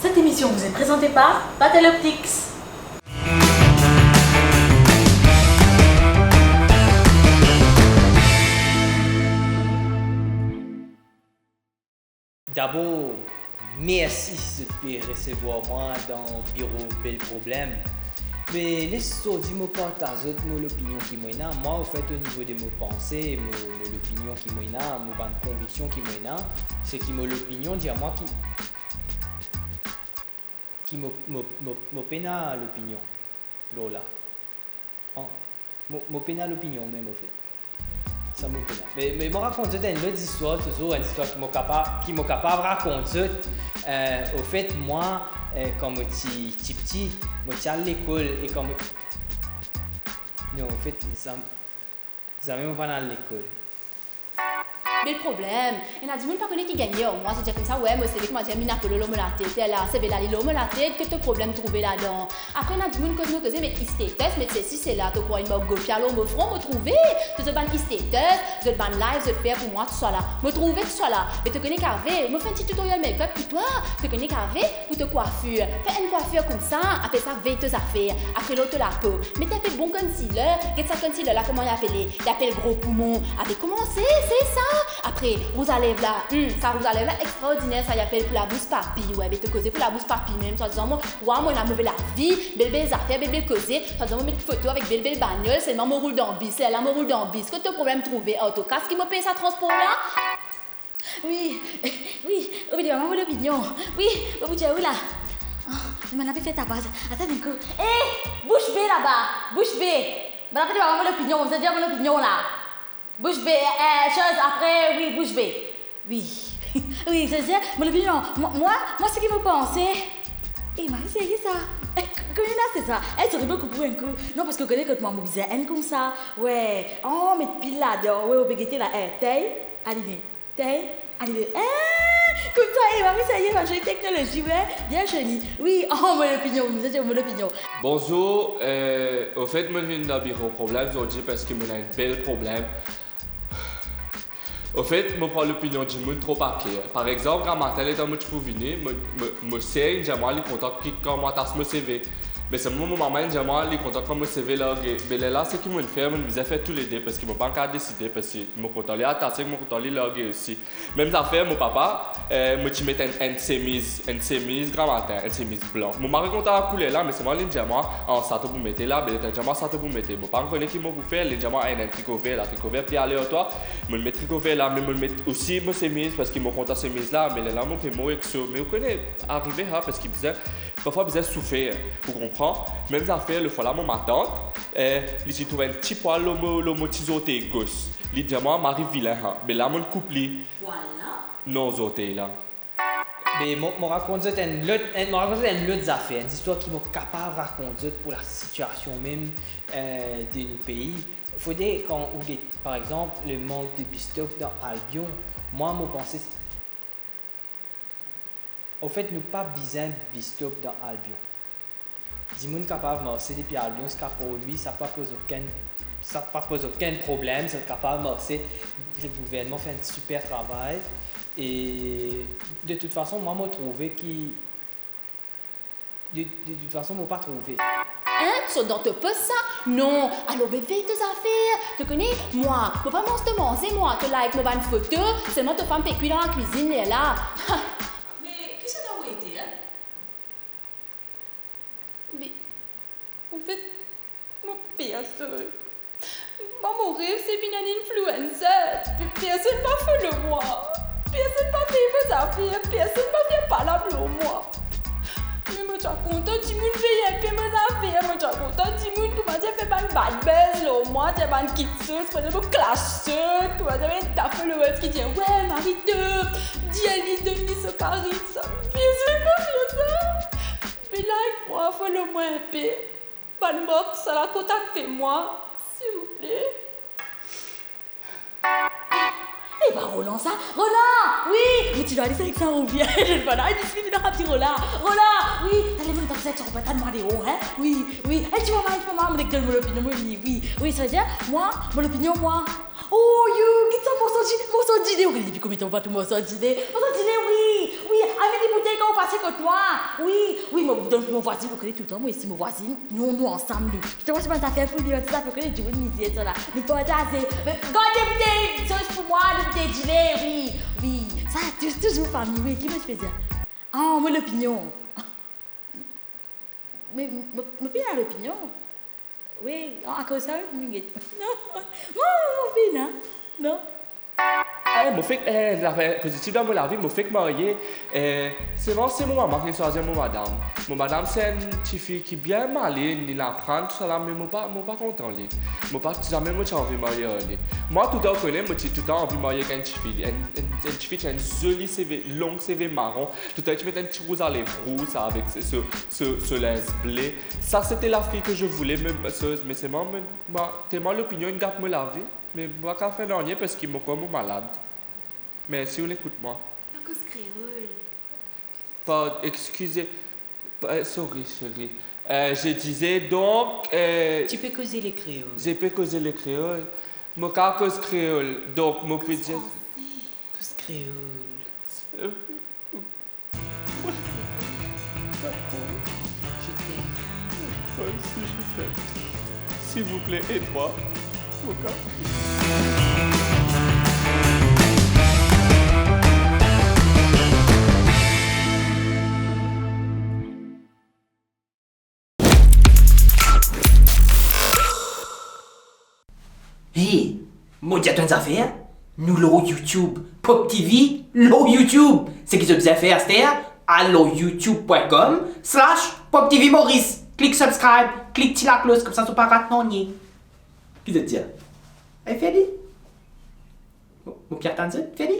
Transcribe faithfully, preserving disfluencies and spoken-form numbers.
Cette émission vous est présentée par Patel Optics. Dabor, mersi si zot pe resevwar mwa dan biro Bel Problem. Me les zordi mo partaz zot mo lopinion ki mo ena. Mwa, anfet, o nivo de mo panse, mo, mo lopinion ki mo ena, mo bann konviksion ki mo ena, seki mo lopinion dir mwa ki, ki mo, mo, mo, mo pena lopinion lor la. An, mo, mo pena lopinion mem, anfet. Sa mo pena. Me, me mo rakont zot enn lot zistwar touzour, enn zistwar ki mo kapa-, ki mo kapav rakont zot. Eh, anfet, mwa, eh, kan mo ti, ti piti, mo ti al lekol e kan mo, non, anfet, sa, zame mo pa'nn al lekol. Bel Problem. Ena dimoun pa kone ki gagne ar mwa, zot dir koumsa, we, mo seve koumadir minn Apolo lor mo latet, la, seve la li lor mo latet, ki to problem trouve ladan? Apre, ena dimoun koz mo koze, met status, met sesi, sela, to krwar inn mark gofia lor mo fron, mo trouve. Tou zot bann status, zot bann live, zot fer pou mwa, tousala. Mo trouve tousala. Me to kone kave, mo fer enn ti tutoriel make-up pou twa. To kone kave, pou to kwafir. Fer enn kwafir koumsa, apel sa vey to zafer. Apre lor to lapo. Met enn pe bon concealer. Get sa concealer la, kouma li apele? Li apel gro poumon. Apre koumanse, se sa. Apre, rouz a lev la. Hmm, sa rouz a lev la extraordiner, sa li apel pou labous papi. We, be to koze pou labous papi mem. Swadizan mo, wa, mo ena move lavi, bel bel zafer, bel bel koze. Swadizan mo met foto avek bel bel bagnol, selman mo roul dan bis. Lerla mo roul dan bis. Kot to problem trouve? Ar to kas ki mo pey sa transpor la? Wi, wi, oubli mwa mo lopinion. Wi, mo pou dir ou la. Oh, me bann la pe fer tapaz. Atann enn kou. Eh, bouch be laba, bouch be. Bann la pe dir mwa mo lopinion, mo dir mo lopinion la. Bouch be, eh, soz apre, wi, bouch be. Wi. Wi, se, se mo lopinion. Mwa, mwa, mwa, seki mo panse. Eh, Marie, serye sa? Eh, k-, kouma la, se sa? Eh, zot pe koup enn kou. Non, parski ou kone kot mwa mo bizin enn koumsa. We, oh, met pil ladan. We, ou pe gete la, eh, tey, alime. Tey, alime. Eh, koumsa, eh, Marie, serye, bann zoli teknolozi, we. Bien zoli. Wi, oh, mo lopinion, mo lopinion. Bonzour, eh, anfet, mo vinn dan biro Problem zordi parski mo ena enn bel problem. Anfet, mo pran lopinion dimoun tro aker. Par exanp, gramatin, letan mo ti pou vini, mo, mo, mo ser inn dir mwa li kontan ki kan mo atas mo seve. Me selman mo mama inn dir mwa li kontan kan mo seve large. Me lerla, seki mo'nn fer, mo'nn bizin fer toulede, parski mo pa'nn kapav deside, parski mo kontan li atase, mo kontan li large osi. Mem zafer, mo papa, eh, mo ti met enn, enn semiz, enn semiz gramatin, enn semiz blan. Mo mari kontan kouler la, me selman li'nn dir mwa, "Ah, sa to pou mete la," be li dir mwa, "Sa to pou mete." Mo pa'nn kone ki mo pou fer, li'nn dir mwa, "Enn, enn triko ver la, triko ver pli ale ar twa." Mo'nn met triko ver la, me mo'nn met osi mo semiz, parski mo kontan semiz la, me lerla mo pe mor ek so. Me ou kone, arive sa, parski bizin, parfwa bizin soufer, ou konpran? Mem zafer, lefwa la, mo matant, eh, li ti trouv enn ti pwal lor mo, lor mo ti zortey gos. Li dir mwa, "Marie, vilin sa." Be la, mo'nn koup li. Pwal la? Non, zortey la. Me mo, mo rakont zot enn lot, enn, mo rakont zot enn lot zafer, enn zistwar ki mo kapav rakont zot pou lasitiasion mem, eh, de nou pei. Fode kan ou get, par exanp, le mank de bistop dan Albion, mwa, mo panse, anfet, nou pa bizin bistop dan Albion. Dimoun kapav marse depi Albion ziska Port Louis, sa pa poz okenn, sa pa poz okenn problem, zot kapav marse. Le gouvernman fer enn siper travay. E de tout fason, mwa, mo trouve ki, de, de tout fason, mo pa trouve. Hein? Sot dan to pos sa? Non. Alor, be vey to zafer. To kone, mwa, mo pa manz to manze, mwa, to like mo bann foto, selman to fam pe kwi dan lakwizinn lerla. Ha! Me kisannla ou ete, hein? Me, anfet, mo personn. Mwa, mo rev se vinn enn influencer. Pe-, personn pa follow mwa. Personn pa vey mo zafer. Personn pa vinn pale lor mwa. Me mo ti a kontan dimoun vey inpe mo zafer. Mo ti a kontan dimoun koumadir fer bann bad buzz lor mwa, dir bann kiksoz, par exanp, mo clash zot, koumadir bann ta followers ki dir, "We, Marie Top, dir li, donn li so karizm." Sa, personn pa fer sa. Be like mwa, follow mwa inpe. Bann mark sa la, kontakte mwa, silvouple. Eh, pa Roland sa? Roland! Wi! Mo ti dwa al isi avek sa, ou bien? Zot pa la, diskit dan sa ti Roland. Roland! Wi! Tande, mo ena tann sa, ti konpran, tann mwa deor, hein? Wi, wi. Eh, ti mama, ti mama, mo nek donn mo lopinion, mo vini, wi. Wi, sa vedir, mwa, mo lopinion, mwa. Oh, yo, get sa, morso dine, morso dine. Ou kone depi konbien tan mo pa trouv morso dine? Morso dine, wi, wi. Amenn li boutey kan ou pase kot mwa. Wi, wi, mo, donk mo vwazinn, ou kone toultan, mo isi mo vwazinn, nou, nou ansam, nou. Toultan, mo ti bann zafer pou li, bann zafer, ou kone, dimoun mize, sa la. Nou partaze. Me, gard de boutey soz pou mwa, de boutey dile, wi, wi. Sa, tou-, touzour fami, wi, ki mo ti pe dir? Ah, mo lopinion. Me, mo, mo pena lopinion. Wi, akoz sa, wi, mo get. Non, mo, mo pena. Non. Eh, mo fek, eh, zafer pozitif dan mo lavi, mo fek marye. Eh, selman se mo mama ki swazir mo madam. Mo madam se enn tifi ki bien malin, li aprann tousala, me mo pa, mo pa kontan li. Mo pa, zame mo ti anvi marye ar li. Mwa, toultan, ou kone, mo ti toultan anvi marye ek enn tifi. Enn, enn, enn tifi ti ena enn zoli seve, long seve maron. Toultan, ti met enn ti rouz a lev rouz, sa, avek so, so, so, so linz ble. Sa, sete la fille que je voulais, me, so, me selman, me, mwa, telman lopinion inn gat mo lavi, me mo pa kav fer nanye parski mo krwar mo malad. Mersi, ou ekout mwa. Pa koz kreol. Pardon, excusez. Pa, sorry, chérie. Euh, je disais donc, euh, Tu peux causer le créole. Je peux causer le créole. Mo kav koz kreol, donk mo pe dir... Koz fransé. Koz kreol. Euh, Je t'aime. Moi aussi, je t'aime. S'il vous plaît, aide-moi. Au cas. Hey, mo dir twa enn zafer, nou lor YouTube, Pop T V, lor YouTube. Seki zot bizin fer aster, al lor youtube point com slash Pop T V Maurice. Klik subscribe, klik ti laklos, koumsa zot pa rat nanye. Ki zot dir? Ay, fer li. Mo, mo pe atann zot, fer li.